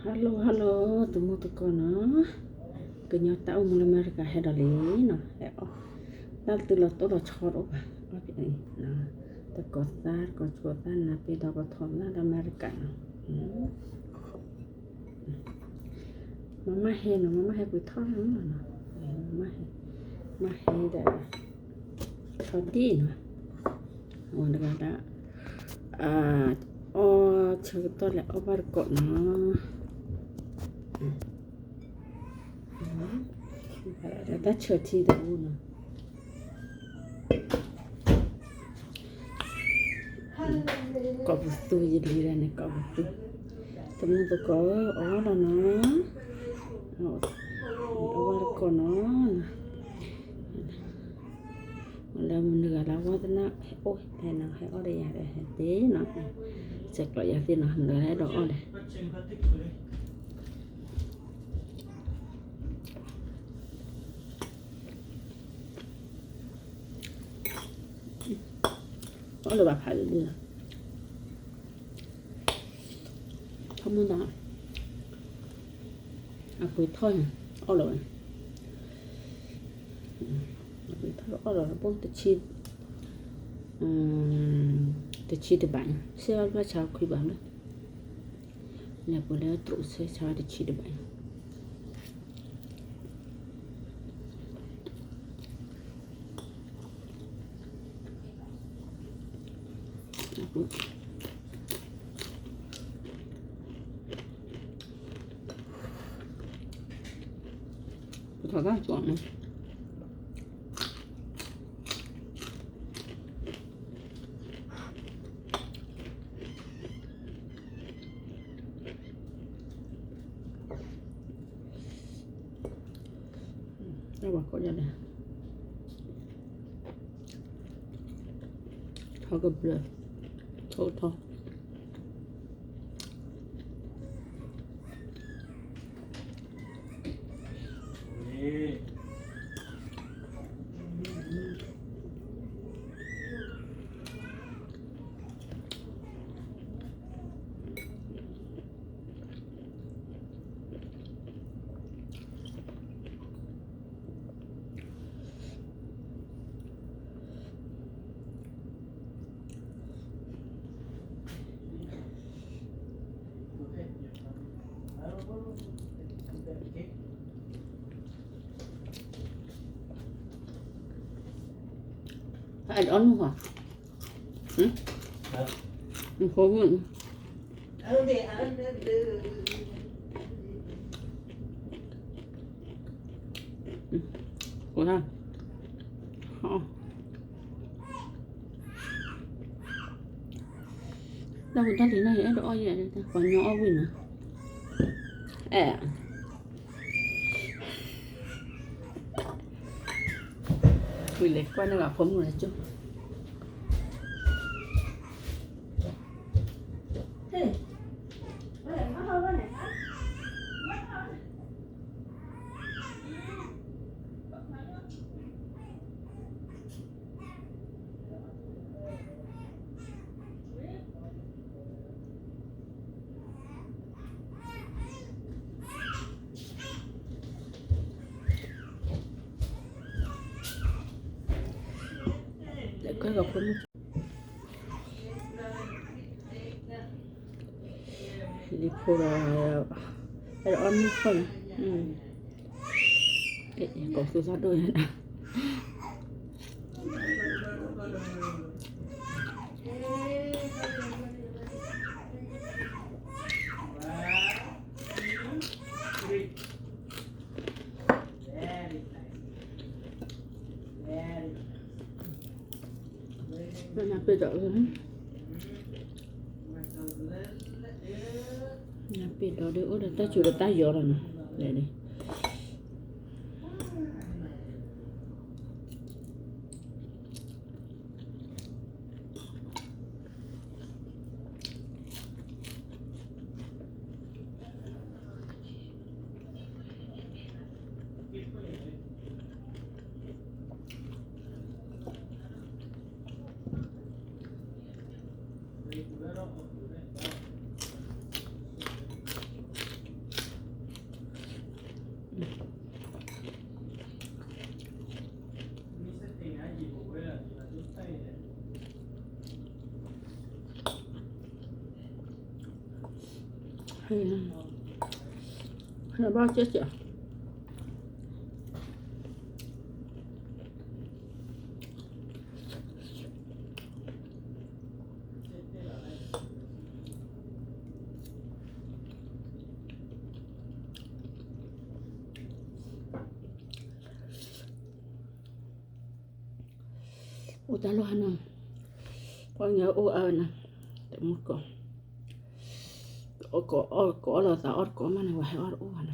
Hello hello သမူသကိးနီၤ, ကညီတၢ်အိၣ်မူလၢအမဲရကၤဟဲဒီးလံနီၤ, ဟဲအီၣ်, တၢ်သုလီၤတိၢ်လီၤဆီတအိၣ်ဘၣ်, အီၣ်ဖဲအံၤ, တကိးသၣ် တကိးဆိသၣ် နၢ်ပ့ၤဒီးကထီသၣ်လၢအမဲရကၤနီၤ, မ့မ့ၢ်ဟဲနီၤ မ့မ့ၢ်ဟဲကွံာ်ထီၣ်နီၤ, မ့မ့ၢ်ဟဲ, မ့မ့ၢ်ဟဲဒီး ထီၣ်ဒံၣ်နီၤ, အဝဲတဂၤဒၣ် အီၣ်ဆၢကတီၢ်လဲၤအီၣ်ဘၣ်တကိးနီၤ, တၢ်ဆၢထံတအိၣ်နီၤ, ကိးပသူယလံၤဒၣ်န့ၣ် ကိးပသူ, သမူသကိးအီၣ်လီၤနီၤ, အီၣ်ဘၣ်တကိးနီၤ, လၢမနုၤဂၤလၢဝါသနၢ် ဟဲအိၣ်ဟဲနီၤ ဟဲအီၣ်ဒီးယၤဒီးဟဲသ့နီၤ, ဆဲးကျိးယၤသ့နီၤ မနုၤဂၤလၢအဲၣ်ဒိးအီၣ်ဒီး အီၣ်လၢၤဘၣ်ဖးလံလံလီၤ, ထီၣ်မုၢ်နီၤ, အပှ့ၤထီၣ်န့ၣ် အီၣ်လၢၤဘၣ်, အပှ့ၤထီၣ်အီၣ်လၢၤဘၣ် တဆံ, တဆံတဘးန့ၣ် စဲအီၣ်တဘၣ်ဆါခွံဘးလၢ လဲၤပှ့ၤလၢတြိးစဲဆါတဆံတဘးန့ၣ် ပထီၣ်တၢ်ကီးန့ၣ်, တၢ်ဝၤကိးဒ်လဲၣ်, ထီကဘျၢၣ်, ထီထီ အအီၣ်နုၢ်ဟီ, နဖိမုၣ်, အိၣ်ဒၣ်, တၢ်ဖိတၢ်လံၤန့ၣ် ယအဲၣ်ဒိးအီၣ်ယဲၢ် ပှၤညီအီၣ်ဝံၤနီၤ, အဲၣ် ဝံၤလဲၤကွၢ်န့ၢ်ဘၣ်ဖိမုၣ်လၢကၠိ လံၤဖိဒီး အဲၣ်ဒိးအီၣ်မ့ၢ်ဖီၣ်န့ၣ်, ကိးသူသးဒိၣ်ညါဒၣ် နပ့ၤဒီး, နပ့ၤဒီးဒ်အိၣ်ဒီးတၢ်စူၤဒီးတၢ်ယီၤလီၤနီၤ, လဲၤန့ၣ် လံၤဖိဒီး ဘၣ်ကဲကဲ အိၣ်တၢ်လီၢ်ဟါနီၤ, ပှၤညါအိၣ်အါဝဲနီၤ, တမူတကိး, ကအီၣ်လိာ်သးအီၣ်တကိးမးန့ၣ် ဝဲဟဲအီၣ်တအိၣ်ဘၣ်နီၤ,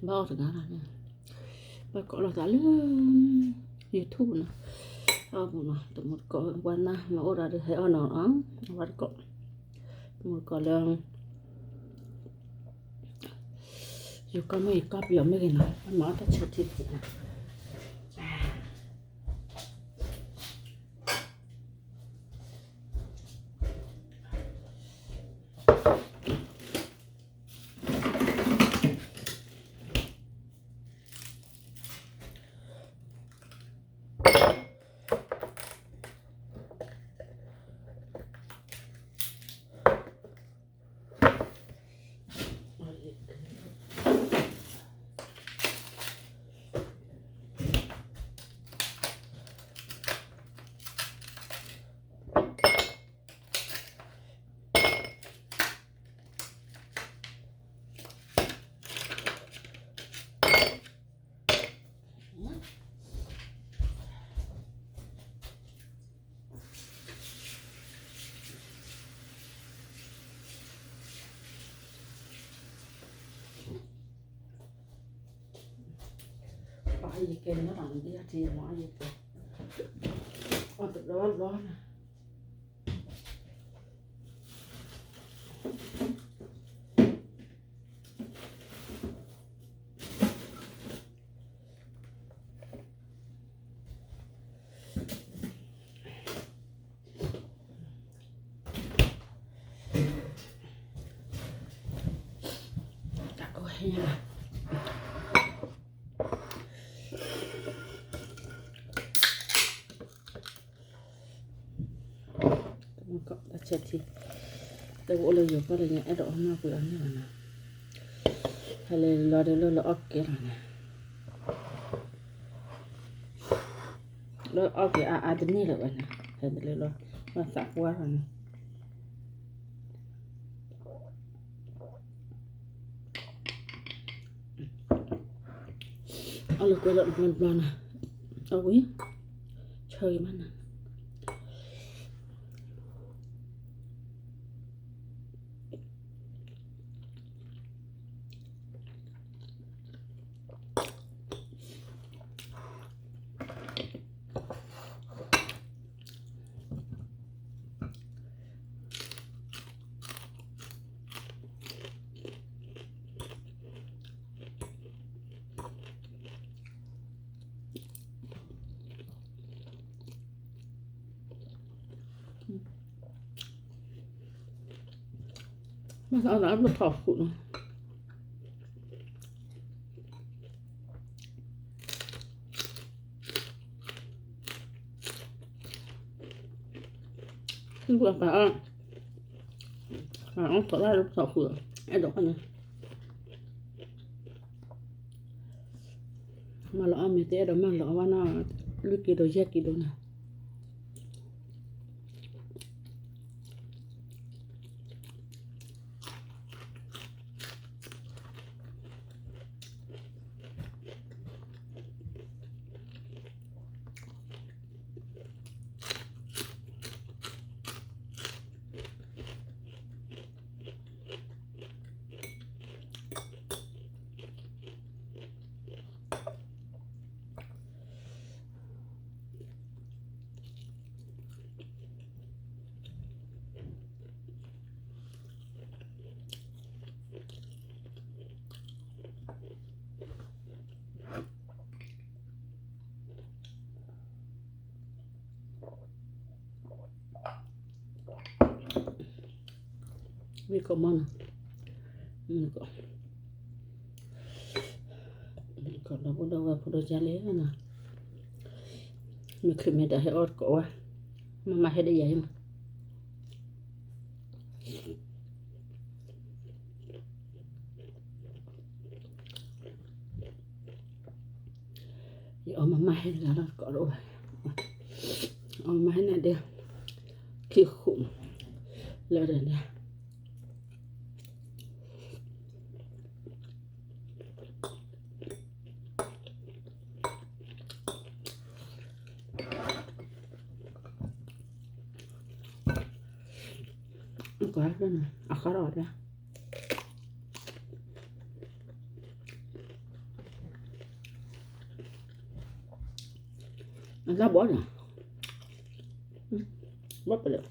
ဘၣ်အီၣ်တဂၤလီၤ, ဘၣ်ကအီၣ်လိာ်သးလၢ YouTube နီၤ, အီၣ်ပူၤနီၤ, တမူတကိး ပှၤနၢ်မ့ၢ်အိၣ်ဒီးဟဲအီၣ်နီၤ, အဝဲတကိး, တမူတကိးလၢ ယကီၢ်မ့ၢ်ယကီၢ်ပယီၤမ့ၢ်ဂ့ၤနီၤ, အမၤအီၣ်တၢ်ဆၢထံတက့ၢ်နီၤ. ပှၤအါယကဲန့ၣ် တၢ်မၤဒ်အထံအမၤအါယကဲ, အီၣ်တဘျီဘျီန့ၣ် တၢ်ကဝဲၢ်ညါ, တၢ်ဆၢထံ, တၢ်အိၣ်လၢယိၤကီၢ်လၢညါ အဲၣ်ဒိးအီၣ်မၢ်ကွံာ်အီၤန့ၣ်လီၤနီၤ, ဟဲလၢလီၤဒီးလၢလၢအီၣ်ကဲလီၤန့ၣ် လၢအီၣ်က့ၤအါအါတန့ၢ်လၢၤဝဲန့ၣ် ဟဲတလၢလီၤ ဘၣ်သးပှၢ်လီၤန့ၣ် အီၣ်လၢကွဲးလီၤတဘျီတဘျီန့ၣ် အဝံၤ ဆၢဂ့ၤမးနၤ မ့ၢ်အီၣ်ဒီးအဘျီၣ်ထီၣ်ဃုာ်နီၤ ပှၤပာ်အီၣ် ပာ်အီၣ်ထီၣ်ဘၣ်လၢထီၣ်ဃုာ် အဲၣ်ဒိးအီၣ်န့ၣ် မၤလီၤအီၣ်မ့ၢ်တအဲၣ်ဒိးမၤလီၤအီၣ်ဘၣ်နီၤ လွံၢ်ကံဒိယဲၢ်ကံဒိနီၤ ဝံၤကိးမီၢ်နီၤ မုၢ်နကီး မုၢ်နကီးဒီပုၢ်ဒီဝဲၢ်ဖိဒိၣ်ကၢ်လဲၣ်နီၤ မ့ၢ်ချုးမ့ၢ်တၢ်ဟဲအီၣ်တကိးဝဲ မ့ၢ်မၤဟဲဒ်ယၤအံၤမး ယအီၣ်မးမးဟဲတဂၤလီၤ ကိးတအိၣ်ဘၣ်, အီၣ်မးဟဲနၤဒဲး, ခံဃုာ်, လၢဒဲးန့ၣ် ကွၢ်, အဃၢ်ထီၣ်ဝဲဒၣ်, အလၢဘီဒီး, ဘီပလဲၣ်,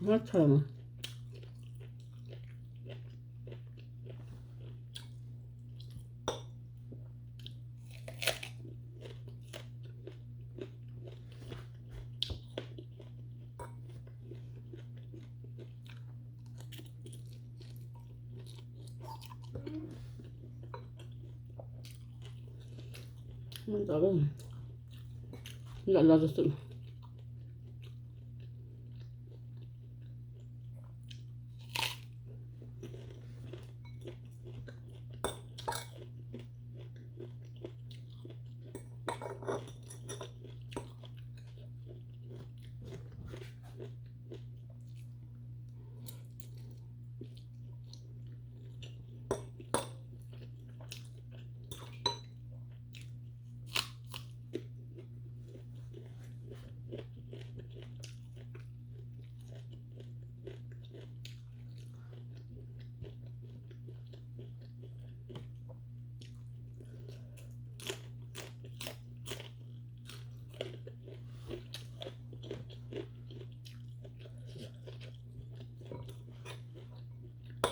ဟါဆၢမး မ့ၢ်လီၤလီၤတစု ထီၣ်တံ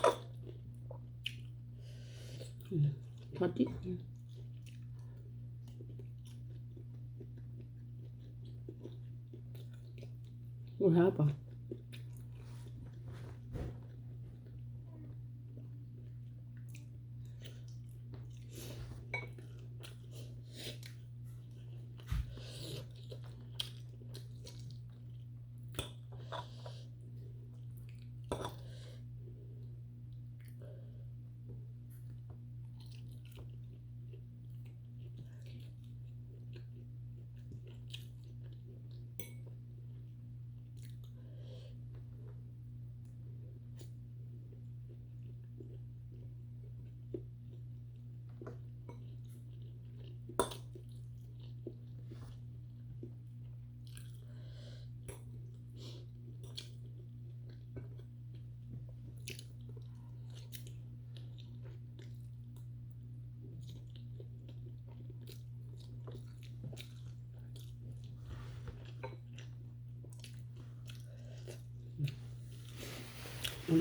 ၢ်, အိၣ်ဟါပှၤ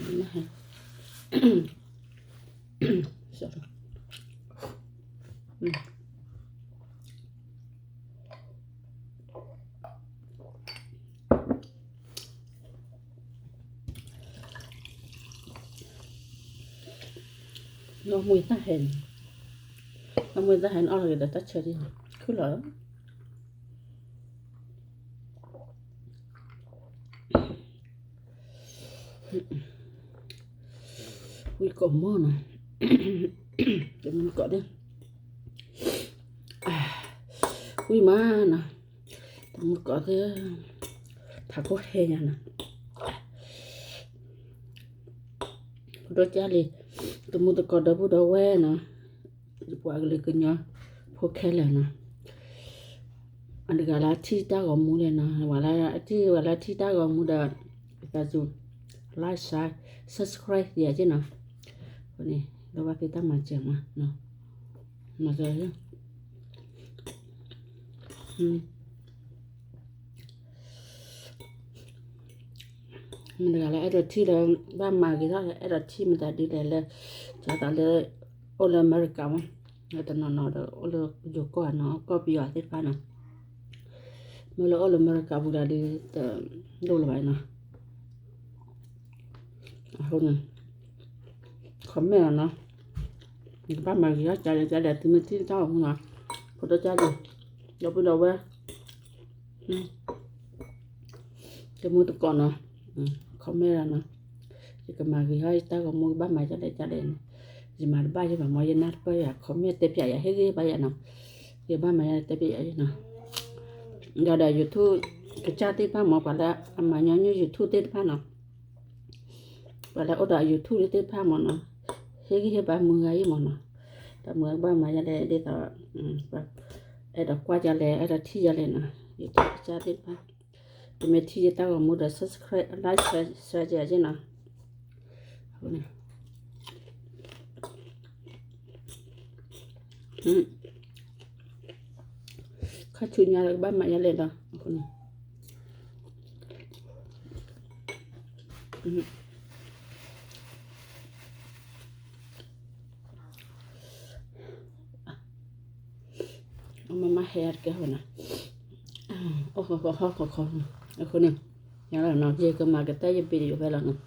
နီၢ်မွံသၣ်ဟဲန့ၣ်, နီၢ်မွံသၣ်ဟဲန့ၣ် အီၣ်လီၤက့ၤဒီးတၢ်ဆၢဒ်န့ၣ် ခုၣ်လီၤလီၤ. ဝံကိးမီၢ်နီၤ, တမုၢ်ကိးသ့ၣ်, ဝံမးနီၤ, တမုၢ်ကိးသ့ၣ်, ထးခိၣ်ဟဲညါနီၤ, ဖိဒိၣ်ကၢ်လံ, တမုၢ်သကိးဒီပုၢ်ဒီဝဲၢ်နီၤ, ယပှၤကလုာ်ကညီဖိခဲလၢာ်နီၤ, အတဂၤလၢထံၣ်တၢ်ဂီၤမူလဲၣ်နီၤ, ဝဲလၢအထံၣ် ဝဲလၢထံၣ်တၢ်ဂီၤမူဒီး သးစူၤ like share subscribe ယၤက့နီၤ, အဃိန့ၣ် ဒီးဘၣ်သ့ၣ်တၢ်မၤစၢၤမး, မၤစၢၤ မတၤတဂၤလၢအဲၣ်ဒိးထံၣ်လၢ ဘၣ်မၤဂ့ၤထီၣ်လၢအဲၣ်ဒိးထံၣ်မတၤဒ်လဲၣ်လၢ ကသးလၢ အိၣ်လၢအမဲရကၤမး, လၢတနီၤနီၤဒီး အိၣ်လၢယိၤကီၢ်နီၤ, ကီၢ်ပယီၤသ့ၣ်တဖၣ်နီၤ, မ့ၢ်လၢအိၣ်လၢအမဲရကၤပူၤဒီး တလိၣ်လၢၤဘၣ်နီၤ, အဃိန့ၣ် comment လီၤနီၤ, နကဘၣ်မၤဂ့ၤထီၣ်ကလဲၣ်ကလဲၣ် သုမ့ၢ်ထံၣ်တၢ်ဂီၤမူနီၤ, ဖိဒိၣ်ကၢ်လံ, ဒီပုၢ်ဒီဝဲၢ် အ တမူတကိးနီၤ, comment လီၤနီၤ, ယကမၤဂ့ၤဟီ ယတၢ်ဂီၤမူကဘၣ်မၤဒ်လဲၣ်ဒ်လဲၣ်နီၤ, ယမၤတဘၣ်ယဘၣ်မ့ၢ် ယနၢ်တပၢၢ်ယၤ comment တဲဖျါယၤ ဟ့ၣ်ဂံၢ်ဘါယၤနီၤ, ယဘၣ်မၤယၤတဲဖျါယၤနီၤ, ဒီးဒီး YouTube ကစၢ်သ့ၣ်တဖၣ်မ့ၢ် ပှၤလၢအမၤညီနုၢ် YouTube သ့ၣ်တဖၣ်နီၤ, ပှၤလၢအိၣ်ဒီး YouTube သ့ၣ်တဖၣ်မ့ၢ်နီၤ, ဟ့ၣ်ဂံၢ်ဟ့ၣ်ဘါမုၢ်ဂၤအံၤမ့ၢ်နီၤ, ဒီးမုၢ်ဂၤကဘၣ်မၤယၤလဲၣ်ဒ်သိး အဲၣ်ဒိးကွၢ်ယၤလဲၣ် အဲၣ်ဒိးထံၣ်ယၤလဲၣ်နီၤ, YouTube ကစၢ်သ့ၣ်တဖၣ် တမ့ၢ်ထံၣ်ယတၢ်ဂီၤမူဒီး subscribe like share ယၤနီၤ, အဃိန့ၣ် ခါဆူညါလၢကဘၣ်မၤယၤလဲၣ်ဒီး အဃိန့ၣ် အမၤမၤဟဲအါတကဲဟီနီၤ, အိၣ်ဃီဃီဃီဃီဃီ, အဃိန့ၣ် ယၤလီၤနီၤ ယကမၤကတၢၢ်ယ video ဖဲလီၤနီၤ,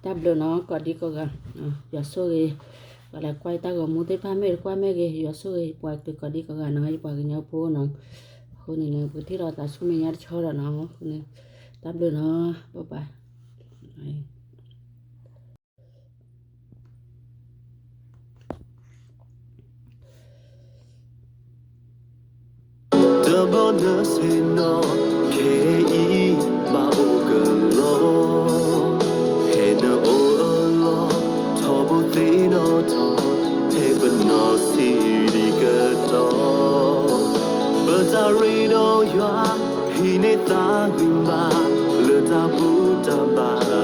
တၢ်ဘျုးနီၤ ကိးဒံကိးဂၤ, ယွၤဆိၣ်ဂ့ၤ, ပှၤလၢကွၢ်ယတၢ်ဂီၤမူသ့ၣ်တဖၣ် မ့ၢ်တကွၢ်မ့ၢ်ဂ့ၤ ယွၤဆိၣ်ဂ့ၤ ပှၤကကီးဒံကိးဂၤနီၤ ယပှၤကညီဖိနီၤ, အဃိန့ၣ် ပကထံၣ်လိာ်သးဆူမဲာ်ညါတဆီဒီးနီၤ, အဃိန့ၣ် တၢ်ဘျုးနီၤ ပပၢ် တဘျီနဆ့ၣ်နီၤ ခဲအံၤ ဘၣ်အိၣ်ကလီ, ဖဲနအိၣ်အလီၢ် ထီဘိသ့ၣ်နီၣ်ထီၣ် ဖဲပနီၢ်ဆံးဒံးကတီၢ်, ပတၢ်ရ့ဒီးယွၤ ဟံးန့ၢ်သးဂံၢ်ဘါ လၢတၢ်ဘူၣ်တၢ်ဘါအ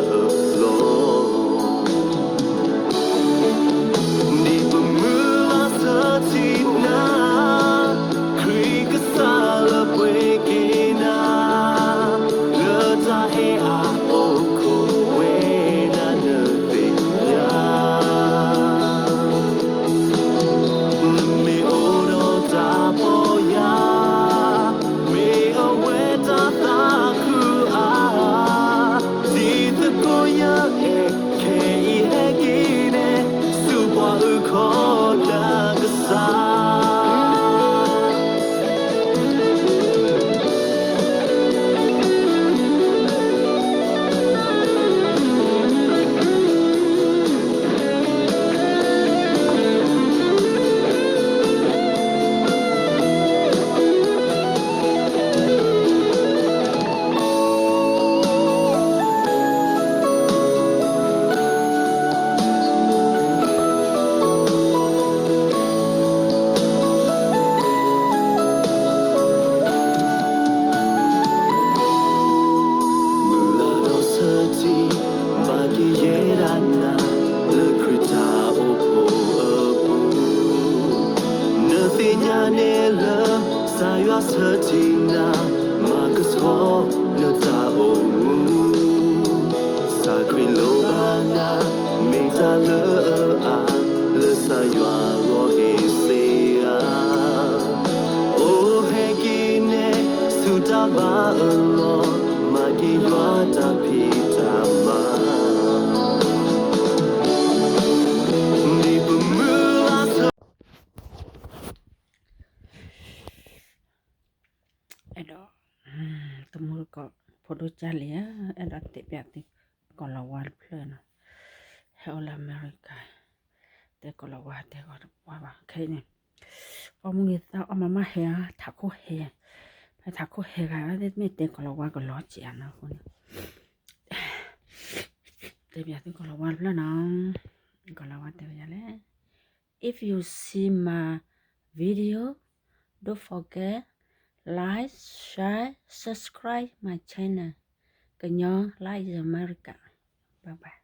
လီၢ် ဒ်ပမုၢ်လၢ်ဆၢထံနၤ, ခရံာ်ကစၢ်လၢပှဲၤက့ၤနၤ, လၢတၢ်အဲၣ်အအိၣ်ခိးဝဲဒၣ်နသ့ၣ်ညါ, နမ့ၢ်အိၣ်ဒီးတၢ်ပီၢ်ယၢ် မ့ၢ်အဝဲတၢ်သးခုအါ, ဒ်သကိးယဲၢ်အဲၣ် ခဲအံၤဟဲက့ၤနဲၣ် ဆူပှၤအုၣ်ခီၣ်နၤကစၢ်. မုၢ်လၢ်ဒီးဆၢထံ ဘၣ်က့ၤယဲဒၣ်နၤ လၢခရံာ်တၢ်အိၣ်ဖှိၣ်အပူၤ, နသ့ၣ်ညါန့ၣ်လၢ ကစၢ်ယွၤဆၢထံနၤ မၤကဆှီနတၢ်အိၣ်မူ ကစၢ်ခရံာ်လိၣ်ဘၣ်နၤ မ့ၢ်တၢ်လၢအအါ လၢကစၢ်ယွၤလီၤဟ့ၣ်စ့ဧါ. အိၣ်ဟဲက့ၤနဲၣ် ဆူတၢ်ဘါအလီၢ် မၤက့ၤယွၤတၢ်ဖံးတၢ်မၤ ဒ်ပမုၢ်လၢ်ဆၢ အဲၣ်ဒိး တမူတကိး ဖိဒိၣ်ကၢ်လံဧၢ, အဲၣ်ဒိးတဲပျးသု ကီၢ်လီၤဝါတဖျၢၣ်နီၤ, ဟဲအိၣ်လၢအမဲရကၤ, တဲကီၢ်လီၤဝါ တဲကီၢ်လီၤဝါဘၣ် ခဲအံၤန့ၣ်, အီၣ်မူဂ့ၤသၣ်အီၣ်မၤမၤဟဲဧါ, ထးခိၣ်ဟဲ, ဖဲထးခိၣ်ဟဲဂၤ မ့ၢ်တဲကီၢ်လီၤဝါကလီၤစဲးဧါနီၤ အဃိန့ၣ် တဲပျးသုကီၢ်လီၤဝါတဖျၢၣ်နီၤ, ကီၢ်လီၤဝါတဲဝဲဒ်လဲၣ်. If you see my video, don't forget like, share, subscribe my channel. ကညီ like America. Bye bye.